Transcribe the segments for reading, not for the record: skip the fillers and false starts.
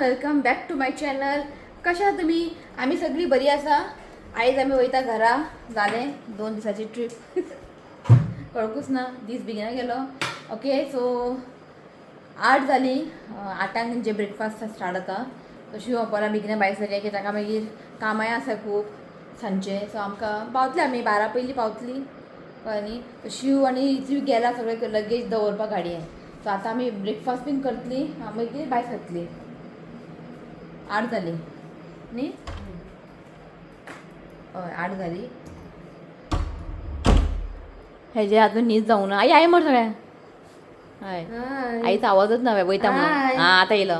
Welcome back to my channel. कशा आहात तुम्ही? आम्ही सगळी बरी आसा. आयज आमी वयता घरा. जालें 2 दिसाची ट्रीप. कळकूच ना, दीस बेगिना गेलो. ओके, सो 8 जाली. 8 तेंचे ब्रेकफास्ट स्टार्ट जाता. तशी वपरा बेगिना भायर सरले की ताका मागीर कामाय आसा खूब सांजचे. सो आमकां पावतले, आमी 12 पयलीं पावतली, कळ्ळें न्ही. शिव आनी ऋत्विक गेला सगळें लगेज दवरपाक गाडयेन. सो आतां आमी ब्रेकफास्ट बीन करतली, मागीर भायर सरतली. 8 जाली न्ही? हय, 8 जाली. हेजे अजून न्हीद जावंक ना. आई, आई मर सगळ्या. हय, आईचा आवाजच ना वयता म्हणून. हां, आतां येयलो.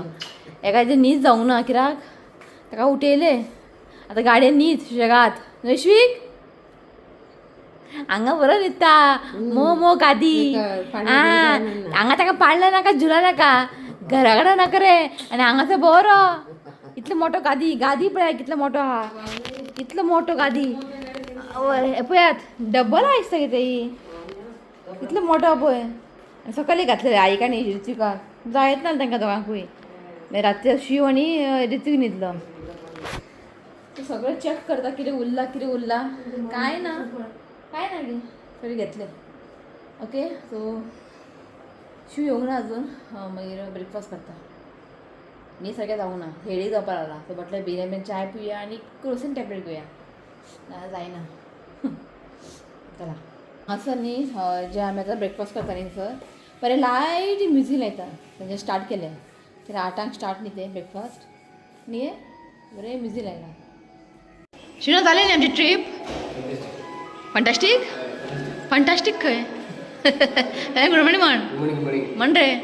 एका न्हीद जावंक ना कित्याक ताका उठयले. आतां गाडयेन न्हीद सुशेगाद. ऋष्विक हांगा बरो न्हिदता. मो मो गादी. आं, हांगा ताका पाडलं नाका, झुला नाका, घरा कडेन नाका रे. आनी हांगासर बरो इतलो मोठो गादी. गादी पळय कितलो मोठो आहा, इतलो मोठो गादी. पळयात, डबल आहा दिसता कितें ही. इतलो मोठो पळय. सकाळी घातलेले आईक आनी ऋत्विकाक. जायत ना तांकां दोगांकूय. मागीर रातचे शिव आनी ऋत्विक न्हिदलो. सगळें चॅक करता कितें उरला, कितें उरला. काय ना, काय ना गे, सगळें घेतलें. ओके, सो शिव येवंक ना अजून. मागीर ब्रेकफास्ट करता. न्ही सारकें जावंक ना, हेडी जावपाक लागला. सो म्हटलें बेगीन बेगीन चाय पिवया आनी क्रोसीन टॅबलेट घेवया, ना जायना. चला, हांगासर न्ही जे आमी आतां ब्रेकफास्ट करता न्ही सर बरें लायट म्युजीक लायता. तेंचे स्टार्ट केलें कित्याक 8 स्टार्ट न्ही तें ब्रेकफास्ट न्ही, बरें म्युजीक लायलां. शिणो जालें न्ही आमची ट्रीप? फंटास्टीक, फंटास्टीक खंय. गुड मॉर्निंग म्हण. म्हण रे,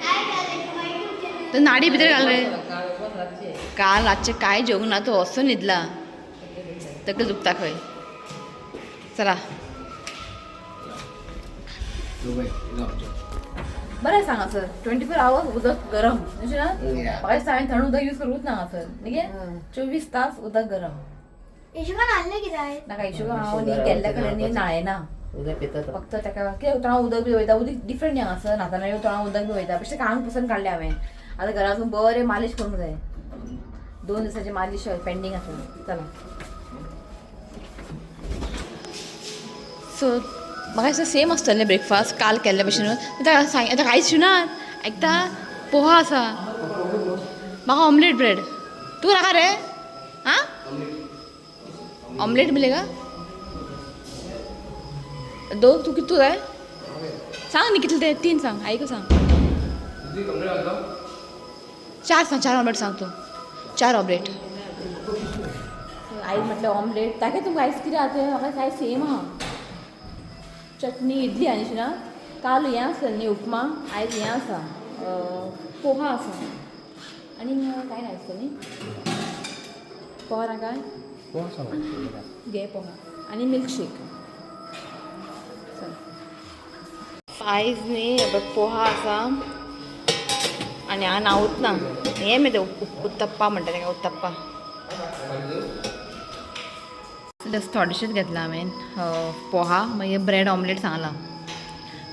तो नाडी भितर घाल रे. काल रातचें काय जेवंक ना, तो असो न्हिदला, तकली दुखता खंय. चला, बरें आसा हांगासर. 24 आवर्स उदक गरम अशें ना. म्हाका दिसता हांवें थंड उदक यूज करूंक ना हांगासर न्ही. 24 तास उदक गरम. हिशोबान हाडलें कित्याक? नाका हिशोबान हांव न्ही गेल्ल्या कडेन न्ही न्हायना. फक्त ताका कित्याक तोंडाक उदक बी वयता. उदक डिफरंट न्ही हांगासर. न्हाताना तोंडाक उदक बी वयता. बेश्टें आंग पुसून काडलें हांवें. आतां घरा वचून बरें मालिश करूंक जाय. 2 दिसांची मालिश पेंडींग आसा. चला, सो म्हाका दिसता सेम आसतलें ब्रेकफास्ट काल केल्ले भशेन. ताका सांग, आतां कांयच शिवनात. आयकता, पोहा आसा म्हाका, ऑमलेट ब्रेड. तूं नाका रे? आं, ऑमलेट मिलेगा दो. तूं कितू जाय सांग न्ही, कितले ते 3 सांग. आयकू सांग, 4 सांग, 4 ऑमलेट सांग तूं, 4 ऑमलेट. आयज म्हटलें ऑमलेट ताका. तुमकां आयज कितें आहा तें म्हाका कांय सेम आहा. चटणी इडली आनी ना. काल हें आसलें न्ही उपमा, आयज हें आसा, पोहा आसा. आनी कांय ना दिसता न्ही. पोहा ना काय? घे पोहा आनी मिल्कशेक. चल, आयज न्ही पोहा आसा आनी हांगा नांवूच ना. हें मगे उत्तप्पा म्हणटा ताका, उत्तप्पा. जस्ट थोडेशेंच घेतलां हांवें पोहा, मागीर ब्रेड ऑमलेट सांगलां.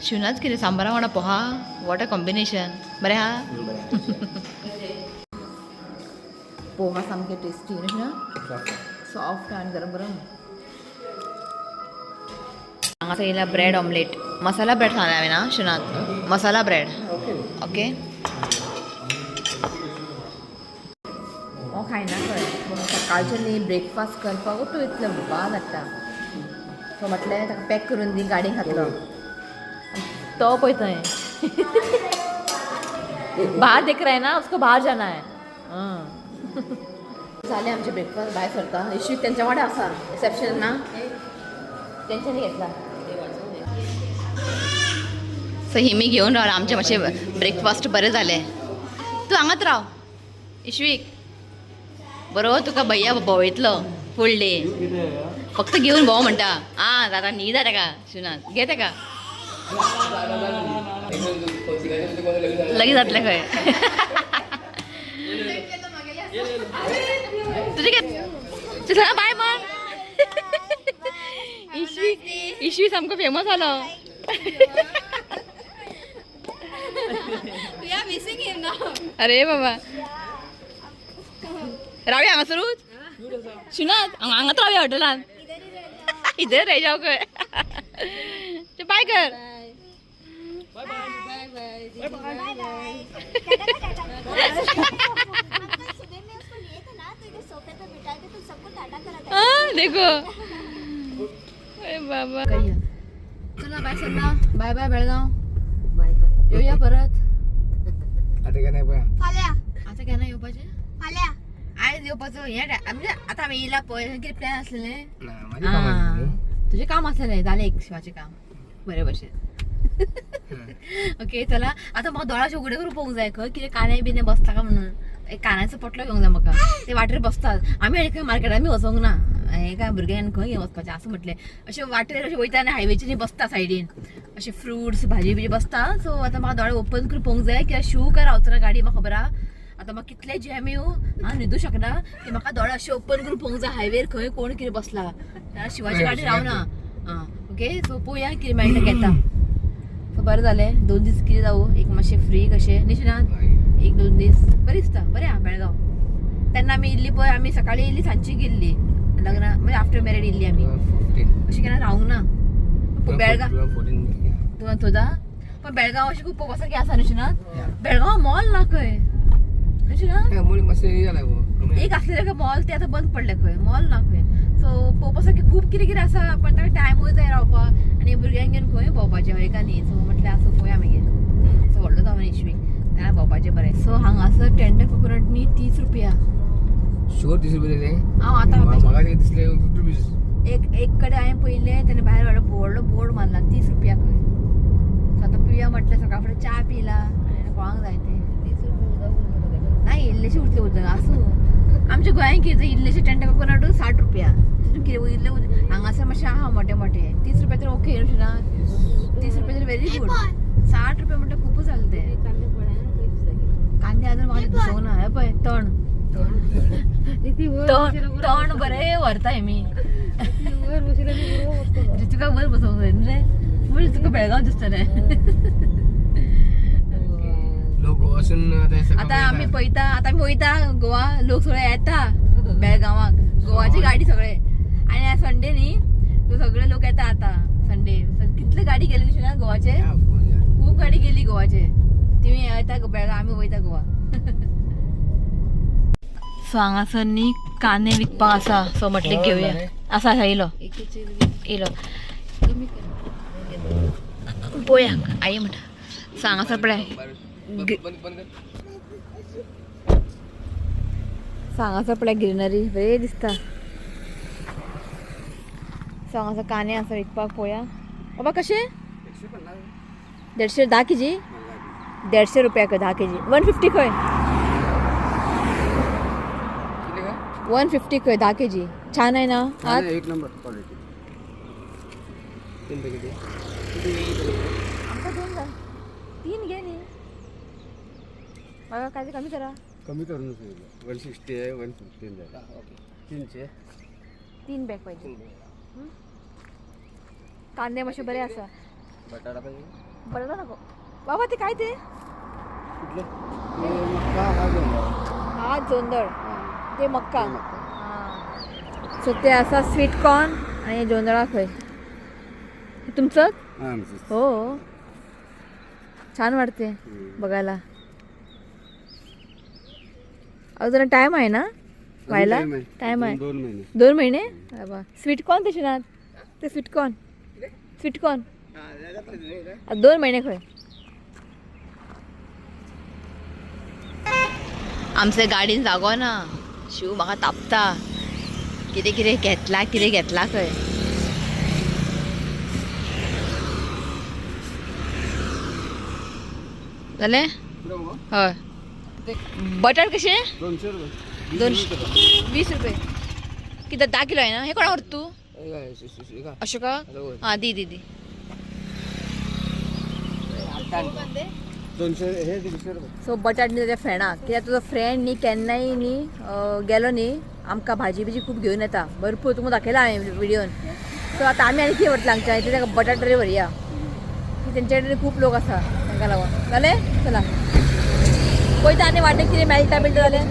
शिवनाच कितें सांबारा वांगडा पोहा, what a combination. बरें आहा. पोहा सामकें टेस्टी न्ही ना, सॉफ्ट आनी गरम गरम. हांगासर येयला ब्रेड ऑमलेट, मसाला ब्रेड सांगलें हांवें ना शिवनाथ, मसाला ब्रेड. ओके, हांव खायना खंय. सकाळचें न्ही ब्रेकफास्ट करपाक उठू इतलें बाद हाडटा. सो म्हटलें ताका पॅक करून दी, गाडी घातलो तो पळय थंय बाहर देख रहा है ना, उसको बाहर जाना है. जालें आमचें ब्रेकफास्ट, भायर सरता. इश्यूक तेंच्या वांगडा आसा रिसेप्शन ना, तेंच्यांनी घेतला. सो हिमी घेवन रावला. आमचें मातशें ब्रेकफास्ट बरें जालें. तूं हांगाच राव इश्वीक, बरो तुका भैया भोंवयतलो फूल डे. फक्त घेवन भोंव म्हणटा. आं, जाता न्हीद ताका. शिवनाथ घे ताका, लगीच जातलें खंय तुजें. तुझं बाय म्हण. इशवी, इशवी सामको फेमस जालो. अरे बाबा. रावया हांगासरूच शिनात हांगाच रावया हॉटेलान. इधर रह जाओ खंय. बाय कर. Bye bye. अंकल सुबह में उसको लिए थे ना, तो इधर सोफे पे बिठा के तुम सबको टाटा करा था. हाँ, देखो. अरे बाबा, चला बाय सल्ला. Bye bye Belgaum. Bye bye. येऊया परत. आता काय नाही पळया. फाल्या. आता केन्ना येवपाचें? फाल्या. आयज येवपाचो हे म्हणजे आता आमी येयला पळय, कितें प्लॅन आसलेले? ना, माझी कामां आसली. तुजें काम आसलेलें जालें, एक शिवाचें काम बरें भशेन. ओके चला, आतां म्हाका दोळाशे उगडे करून पळोवंक जाय खंय कितें कांदे बिने बसता काय म्हणून. एक कांद्याचो पोटलो घेवंक जाय म्हाका, ते वाटेर बसतात. आमी आनी खंय मार्केटान बी वचोंक ना, हें काय भुरग्यांक खंय घेवन वचपाचें आसूं म्हटलें. अशें वाटेर अशें वयता आनी हायवेचेर बसता सायडीन अशें फ्रुट्स भाजी बिजी बसता. सो आतां म्हाका दोळे ओपन करून पळोवंक जाय कित्याक शू काय रावता ना गाडी, म्हाका खबर आहा. आतां म्हाका कितले जॅम येवं हांव न्हिदूं शकना की म्हाका दोळे अशे ओपन करून पळोवंक जाय हायवेर खंय कोण कितें बसला. नाल्यार शिवाची गाडी रावना. आं ओके, सो पळोवया कितें मेळटा घेता. सो बरें जालें, 2 दीस कितें जावं, एक मातशें फ्री कशें न्ही शिनात, 1-2 दीस बरें दिसता. बरें आहा बेळगांव. तेन्ना आमी इल्ली पळय, आमी सकाळी इल्ली सांजची गेल्ली लग्ना, म्हणजे आफ्टर मॅरीड इल्ली आमी. 15. अशें केन्ना रावंक ना बेळगांव. 14. 2014. पण बेळगांव अशें खूब पळोवपा सारकें आसा न्ही शिनात. बेळगांव मॉल ना खंय न्ही शिनात? एक आसलेले खंय मॉल, ते आतां बंद पडले खंय, मॉल ना खंय. सो पळोवपा सारकें खूब कितें कितें आसा, पण ताका टायमूय जाय रावपाक आनी भुरग्यांक घेवन खंय भोंवपाचें हय का न्ही. सो म्हटलें आसूं पळोवया मागीर. सो व्हडलो जावं इश्वीक जाल्यार भोंवपाचें बरें. सो हांगासर टेंडर कोकोनट न्ही 30 रुपया. शुअर 30 रुपये ते? हांव आतां म्हाका ते दिसले 50 रुपीज. एक एक कडेन हांवें पयलें तेणे भायर व्हडलो व्हडलो बोर्ड मारला 30 रुपया खंय. सो आतां पिवया म्हटलें, सकाळ फुडें च्या पिला आनी कोणाक जाय तें ना इल्लेशें उरतलें उदक आसूं. आमच्या गोंयांत कितें इल्लेशें टेंडर कोकोनट 60 रुपया, तितून कितें इल्लें उदक. हांगासर मातशें आहा मोटे मोटे 30 रुपया तर ओके न्हू ना, 30 रुपया तर व्हेरी गुड. 60 रुपया म्हणटा खुबूच जालें तें. कांदे अजून म्हाका दिसूंक ना. हें पळय तण तण तण बरें व्हरता हेमी. ऋतुका वर बसोवंक जाय न्ही रे, म्हणजे तुका बेळगांव दिसतलें. लोक गोवासून ते सगळे आता आमी पळयता, आतां आमी वयता गोवा, लोक सगळे येता बेळगांवाक, गोवाची गाडी सगळे. आनी संडे न्ही, सो सगळे लोक येता आतां संडे. कितले गाडी गेली न्ही ना गोवाचे, Yeah, of course, yeah. खूब गाडी गेली गोवाचे. तिमी येता बेळगांव, आमी वयता गोवा. सो हांगासर न्ही कांदे विकपाक आसा, सो म्हटलें घेवया. आसा आसा येयलो येयलो पळोवया आई म्हणटा. सो हांगासर पळय बंद बंद कर. सो हांगासर पळय ग्रिनरी बरी दिसता. सो हांगासर कांदे आसा विकपाक, पळोवया. बाबा कशे? 150 10 केजी. 150 रुपया खंय 10 केजी. 150 खंय? किती काय? 150 खंय 10 केजी. छान आहे ना? आत एक नंबर क्वालिटी. 3 पॅकेट. आमकां दोन जाय, 3 घे न्ही बाबा, काय ते कमी करा. कमी करून सांगितलं, 160 आहे, 115 झालं. ओके. 300. 3 बॅग पाहिजे. कांदे मातशे बरे आसा. बटाटा पाहिजे? बटाटा नको बाबा. ते काय ते? कुठलं ते? मक्का हा जोंधळा. हा जोंधळ, ते मक्का. ते मक्का. सो ते आसा स्वीट कॉर्न आणि जोंधळा खंय. हे तुमचं? हा, आमचं. हो, छान वाटते बघायला. अजून टाइम आहे ना व्हायला? अजून टाइम आहे. 2 महिने. 2 महिने. बाबा स्वीट कॉर्न तशी ना ते स्वीट कॉर्न, स्वीट कॉर्न 2 महिने खंय. आमचे गाडीन जागो ना, शिव म्हाका तापता, कितें कितें घेतला कितें घेतला खंय. जालें? हय. बटाट कशे? 200 रुपये. 220 रुपये. कितें 10 किलो आहे ना हे? कोणा व्हरता तूं? अशोका. हां दी दी दी. 200 हे 150 रुपये. सो बटाट न्ही ताच्या फ्रेंडाक, कित्याक तुजो फ्रेंड न्ही केन्नाय न्ही गेलो न्ही आमकां भाजी बिजी खूब घेवन येता भरपूर, तुमकां दाखयला हांवें व्हिडियोन. सो आतां आमी आनी कितें व्हरतले हांगच्यान, इतले ताका बटाट तरी व्हरया की तेंचे कडेन खूब लोक आसा तांकां लागून. जालें? चला पळयता आनी वाटेक कितें मेळटा बिळटा जाल्यार.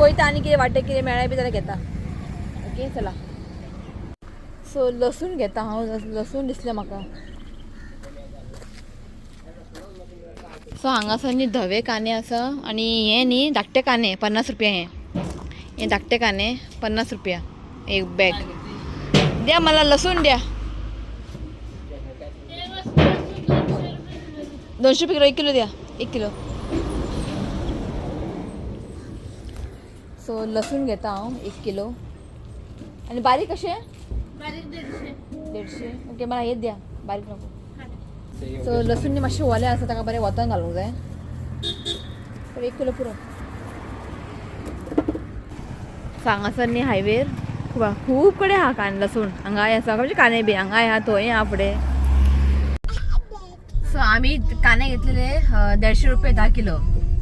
पळयता आनी कितें वाटेक कितें मेळ्ळें बी जाल्यार घेता. ओके चला. सो लसूण घेता हांव, लसूण दिसलें म्हाका. सो हांगासर न्ही धवे कांदे आसा आनी हे न्ही धाकटे कांदे 50 रुपया. हे हे धाकटे कांदे 50 रुपया एक बॅग. द्या मला लसूण द्या. 200 रुपये किलो, 1 किलो द्या, 1 किलो. सो लसूण घेता हांव 1 किलो. आनी बारीक कशें? 150. ओके मला हेच द्या, बारीक नको. सो लसूण न्ही मातशें ओलें आसा, ताका बरें वतान घालूंक जाय. तर 1 किलो पुरो. सो हांगासर न्ही हायवेर खूब खूब कडेन आहा कांदे लसूण. हांगाय आसा, म्हणजे कांदे बी हांगाय आहा, थंय आहा फुडें. सो आमी कांदे घेतलेले 150 रुपये 10 किलो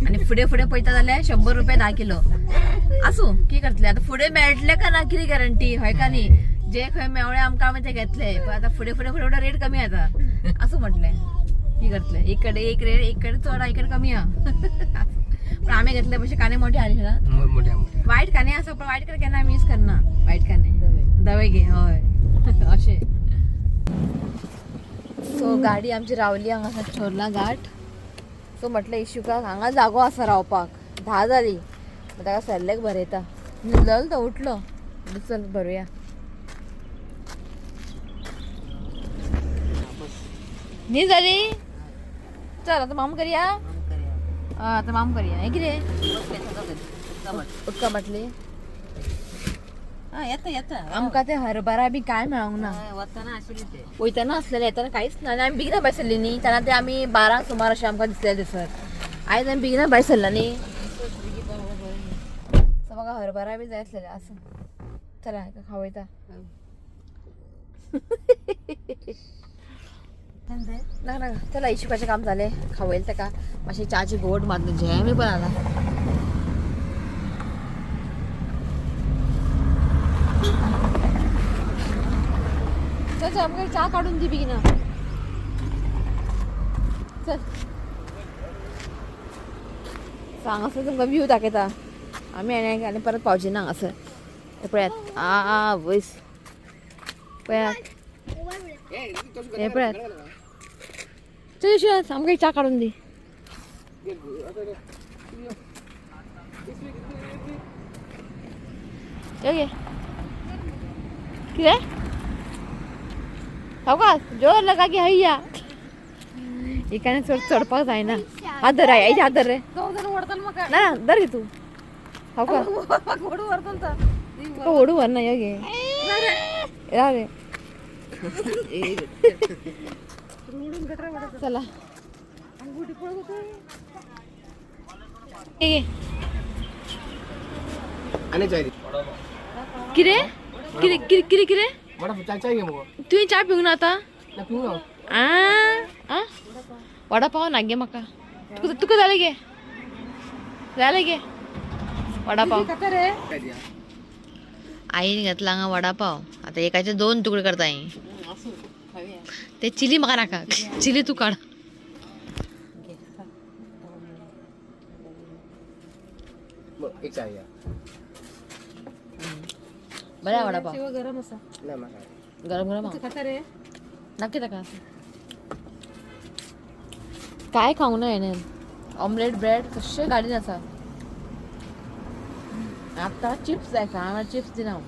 आनी फुडें फुडें पळयता जाल्यार 100 रुपये 10 किलो. आसूं कितें करतले आतां, फुडें मेळटले का ना कितें गॅरंटी हय का न्ही. जे खंय मेवळे आमकां आमी ते घेतले, पण आतां फुडें फुडें फुडें फुडें रेट कमी जाता. आसूं म्हटलें कितें करतले, एक कडेन एक रेट, एक कडेन चड आहा, एक कडेन कमी आहा. पण आमी घेतले पयशे कांदे मोठे आले ना. मोठे मोठे वायट कांदे आसा पण वायट कांदे केन्ना आमी यूज करना. वायट कांदे धवे घे हय अशें. सो गाडी आमची रावली हांगासर चोर्ला घाट. सो म्हटलें इशुकाक हांगा जागो आसा रावपाक. 10 जाली, ताका सेल्लेक भरयता. न्हिदलो तो, उठलो. चल भरुया. न्हीद जाली? चल आतां माम करया. आतां माम करया. हें कितें उदका बाटली? आमकां ते हरभरा बी काय मेळोंक ना. वयतना आसलेले, येतना कांयच ना. आनी आमी बेगिना भायर सरली न्ही, तेन्ना ते आमी 12 सुमार अशें आमकां दिसलेले थंयसर. आयज आमी बेगिना भायर सरला न्ही. सो म्हाका हरभरा बी जाय आसलेले. आसूं चला हेका खावयता. ना ना चला, इशुकाचें काम जालें, खावयलें ताका. मातशें च्याची गोड मारलो, झेम पण आला. चल चल आमकां च्या काडून दी बेगिना. चल सो हांगासर तुमकां व्यू दाखयता आमी. आनी आनी परत पावचे ना हांगासर. हे पळयात, आ वयस पळयात, हे पळयात. चल यशू, आमकां च्या काडून दी. ये कितें सावकाश जोर लगा की हैया. एकाने चड चडपाक जायना. हात धर आई, हात धर रे. ना ना धर गे तूं सावकाश. तुका ओडू व्हरना. यो गे, राव रे. चला ये. आनी चाय कितें कितें कितें कितें कितें? वडा चाय चाय घे मगो. तुवें च्या पिवंक ना आतां? ना पिवंक ना. आ वडा पाव ना गे म्हाका. तुका तुका जालें गे, जालें गे वडा पाव. आईन घेतला हांगा वडा पाव. आतां एकाचे 2 तुकडे करता ही. ते चिली म्हाका नाका, चिली तूं काड. एक चाय घ्या. बरें वडा पाव. गरम आसा. ना म्हाका गरम गरम आहा. खाता रे. नाके ताका काय खावंक ना हेणें. ऑमलेट ब्रेड कशें गाडीन आसा. आतां चिप्स जाय, हांव चिप्स दिना हांव.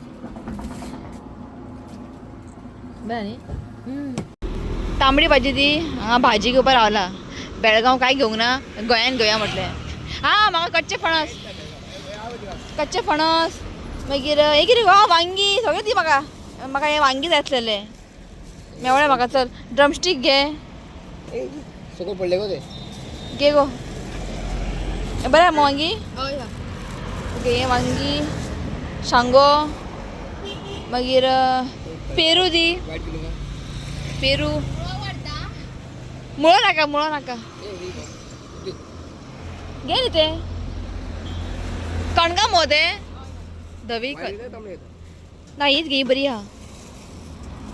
बरें न्ही? तांबडी भाजी दी. हांगा भाजी घेवपाक रावला. बेळगांव काय घेवंक ना, गोंयान घेवया म्हटलें. आं म्हाका कच्चे फणस, कच्चे फणस मागीर हें कितें गो वांगी सगळें दी म्हाका. म्हाका हें वांगी जाय आसलेलें, मेवळें म्हाका. चल ड्रमस्टीक घे. सगळं पडले गो ते. घे गो. बरें मग वांगी. ओके हे वांगी, शांगो, मागीर पेरू दी. वायट किलो का? पेरू मुळो नाका, मुळो नाका. घे न्ही ते कणगां मुगो ते धवी. ना हीच घे, बरी आहा.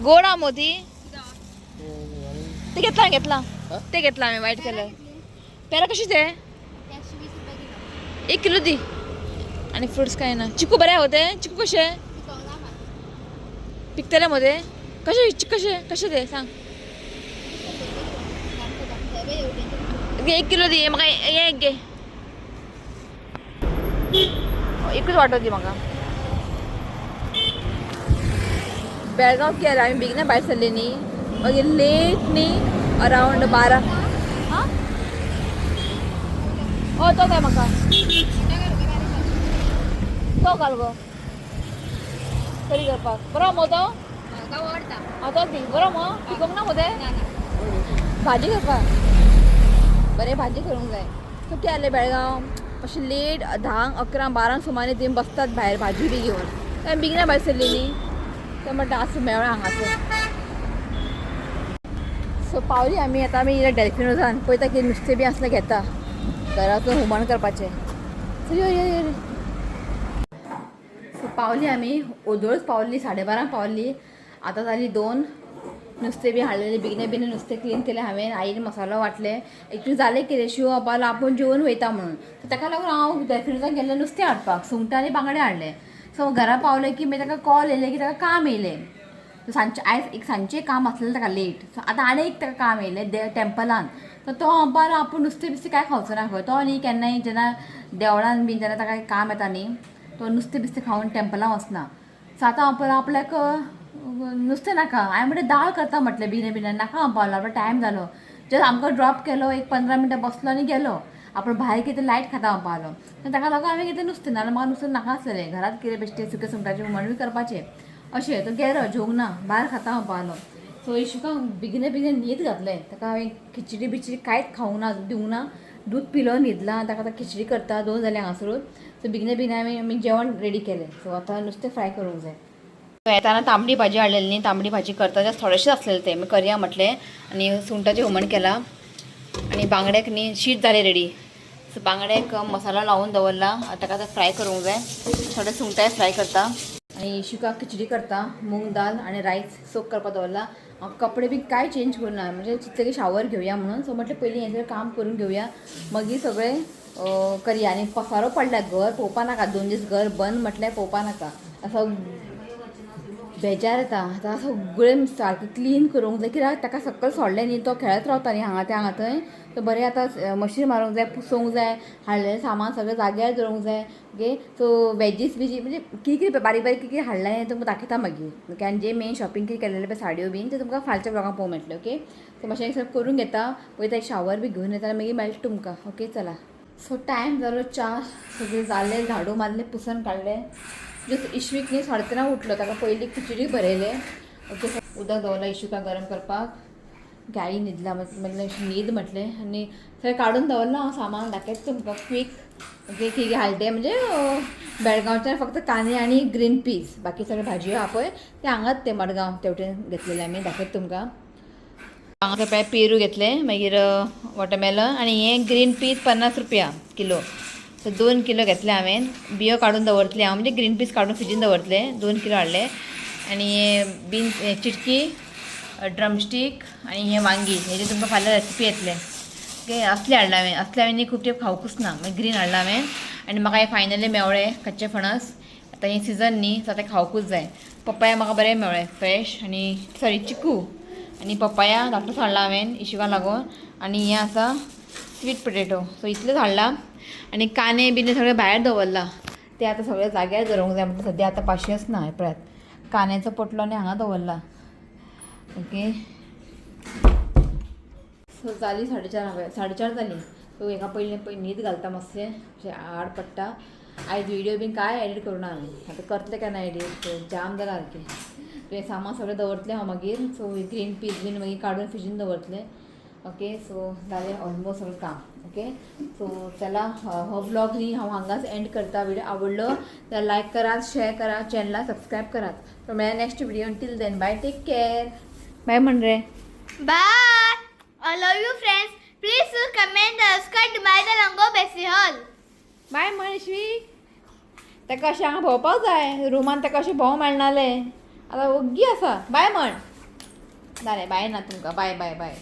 गोड आहा मुगो ती. ते घेतला घेतला ते घेतला आमी व्हायट कलर. पेरा कशी ते? 120 रुपये किलो. 1 किलो दी. आनी फ्रुट्स कांय ना. चिकू बरे आहा ते. चिकू कशे पिकतले मो ते? कशे कशे कशे ते सांग. 1 किलो दी म्हाका. हे एक घे, एकूच वांटो दी म्हाका. बेळगांव केला आमी, बेगीन भायर सरले न्ही, मागीर लेट न्ही, अरावंड 12. हां, ओ तो काय म्हाका तो घाल गो करी करपाक. बरो मो तो. हां, तो दी. बरो मो, पिकोंक ना मो ते भाजी करपाक. बरें भाजी करूंक जाय. सो कितें जालें, बेळगांव मातशें लेट, 10क 11क 12क सुमार ती बसतात भायर भाजी बी घेवन. आमी बेगिना भायर सरली न्ही, ते म्हणटा आसूं, मेळ्ळो हांगासर. सो पावली आमी. आतां आमी येयल्या डेल्फिनोसान. पळयता की नुस्तें बी आसलें घेता, घरांत हुमण करपाचें. सो यो यो यो. सो पावली आमी, ओदोळच पावली, 12:30क पावली. आतां जाली 2. नुस्तें बी हाडलेलें बेगिना बेगीन, नुस्तें क्लीन केलें हांवें, आईन मसालो वांटले. एक्चुली जालें कितें, शिव बाबालो आपूण जेवन वयता म्हणून, सो ताका लागून हांव डेल्फिनोसान गेल्लें नुस्तें हाडपाक. सुंगटां आनी बांगडे हाडले. सो घरा पावलें की मागीर ताका कॉल येयलें की ताका काम येयलें. सो सांजचें, आयज एक सांजचें काम आसलेलें ताका लेट. सो आतां आनी एक ताका काम येयलें टेम्पलान. सो तो म्हणपाक आपूण नुस्तें बिस्तें कांय खावचो ना खंय. तो न्ही केन्नाय जेन्ना देवळान बीन जेन्ना ताका काम येता न्ही, तो नुस्तें बिस्तें खावन टेम्पलान वचना. सो आतां हांव आपल्याक नुस्तें नाका. हांवें म्हटलें दाळ करता म्हटलें बेगिना बेगीन. नाका म्हणपाक लागलो, आपलो टायम जालो. जस्ट आमकां ड्रॉप केलो, एक 15 मिनटां बसलो आनी गेलो. आपण भायर कितें लायट खाता म्हणपाक लागलो. ताका लागून हांवें कितें नुस्तें, नाजाल्यार म्हाका नुस्तें नाका आसलेलें. घरांत कितें बेश्टें सुकें सुंगटाचें हुमण बी करपाचें अशें. तो गेलो, जेवंक ना, भायर खाता म्हणपाक लागलो. सो इशुका बेगिना बेगीन न्हीद घातलें ताका हांवें. खिचडी बिचडी कांयच खावंक ना, दिवंक ना. दूद पिलो, न्हिदला. ताका आतां खिचडी करता. 2 जालीं हांगासरूच. सो बेगिना बेगीन हांवें आमी जेवण रेडी केलें. सो आतां नुस्तें फ्राय करूंक जाय. येताना तांबडी भाजी हाडलेली न्ही, तांबडी भाजी करता. जास्त थोडेशें आसलेलें तें मागीर करया म्हटलें. आनी सुंगटाचें हुमण केलां आनी बांगड्याक न्ही शीत जालें रेडी. सो बांगड्याक मसालो लावन दवरला, आतां ताका आतां फ्राय करूंक जाय. थोडे सुंगटाय फ्राय करता आनी इशुकाक खिचडी करता. मूंग दाल आनी रायस सोक करपाक दवरला. हांव कपडे बी कांय चेंज करूना, म्हणजे चिंतलें की शावर घेवया म्हणून. सो म्हटलें पयलीं हें सगळें काम करून घेवया, मागीर सगळें करया. आनी पसारो पडला, घर पळोवपा नाका. 2 दीस घर बंद म्हटल्यार पळोवपा नाका, असो बेजार येता. आतां सगळें सारकें क्लीन करूंक जाय, कित्याक ताका सकयल सोडलें न्ही, तो खेळत रावता न्ही हांगा तें हांगा थंय. सो बरें आतां मशीन मारूंक जाय, पुसूंक जाय, हाडलेलें सामान सगळें जाग्यार दवरूंक जाय. ओके, सो वेजीस बिजी म्हणजे कितें कितें बारीक बारीक कितें कितें हाडलें तें तुमकां दाखयता मागीर. ओके, आनी जे मेन शॉपिंग कितें केलेलें पळय, साडयो बीन, तें तुमकां फालच्या ब्लॉगान पळोवंक मेळटलें. ओके, सो मातशें सगळें करून घेता, पळयता, एक शावर बी घेवन येता, मागीर मेळटा तुमकां. ओके, चला. सो टायम जालो 4. सगळें जालें, झाडू मारलें, पुसून काडलें. जस्ट इश्वीक न्ही 3:30 उठलो, ताका पयलीं खिचडी भरयलें. ओके, उदक दवरलां इशुका गरम करपाक. गाई न्हिदला, म्हटलें न्हीद म्हटलें. आनी सगळें काडून दवरलां हांव सामान, दाखयता तुमकां क्वीक. ओके, कितें हाडलें तें म्हणजे बेळगांवच्यान फक्त कांदे आनी ग्रीन पीस, बाकी सगळें भाजयो आहा पळय ते हांगाच ते मडगांव तेवटेन घेतलेले आमी. दाखयता तुमकां. हांगा पळय पेरू घेतले, मागीर वॉटरमेलन आनी हे ग्रीन पीस 50 रुपया किलो. सो 2 किलो घेतले हांवें. बियो काडून दवरतले हांव, म्हणजे ग्रीन पीस काडून फ्रिजीन दवरतले. 2 किलो हाडले. आनी हे बीन, चिटकी, ड्रमस्टीक आनी हे वांगी. हेजे तुमकां फाल्यां रेसिपी येतले. ओके, असले हाडला हांवें. असले हांवें न्ही खूब तेंप खावंकूच ना, मागीर ग्रीन हाडला हांवें. आनी म्हाका हे फायनली मेवळे कच्चे फणस. आतां हें सिजन न्ही, सो आतां खावंकूच जाय. पप्पाया म्हाका बरें मेवळे फ्रेश, आनी सॉरी, चिकू आनी पप्पाया धाकटोच हाडला हांवें इशुका लागून. आनी हें आसा स्वीट पोटेटो. सो इतलेंच हाडलां. आनी कांदे बिने सगळे भायर दवरला, ते आतां सगळे जाग्यार दवरूंक जाय. म्हणटा सद्या आतां पाशयेंस ना. हें पळयात, कांद्याचो पोटलो आनी हांगा दवरला. ओके, सो जाली 4:30, 4:30 जाली. सो हेका पयलीं पयलीं न्हीद घालता मातशें, अशें आड पडटा. आयज व्हिडियो बीन कांय एडिट करूं ना हांवें. आतां करतलें केन्ना एडिट, जाम जाला सारकें. तुवें सामान सगळें दवरतलें हांव मागीर. सो ग्रीन पीस बीन मागीर काडून फ्रिजीन दवरतलें. ओके, सो जालें ऑलमोस्ट सगळें काम. ओके, सो चला, हो ब्लॉग न्ही हांव हांगाच एंड करता. व्हिडिओ आवडलो जाल्यार लायक करात, शेअर करात, चॅनलाक सबस्क्रायब करात. सो मेळया next video. Till then, bye, take care. Bye म्हण रे. Bye. I love you, friends. Please comment, subscribe to my Lango Bessie Hall. बाय म्हण इश्वी. ताका अशें हांगा भोंवपाक जाय, रुमान ताका अशें भोंवंक मेळनालें. आतां ओग्गी आसा. बाय म्हण. जालें, बाय ना तुमकां. बाय बाय बाय.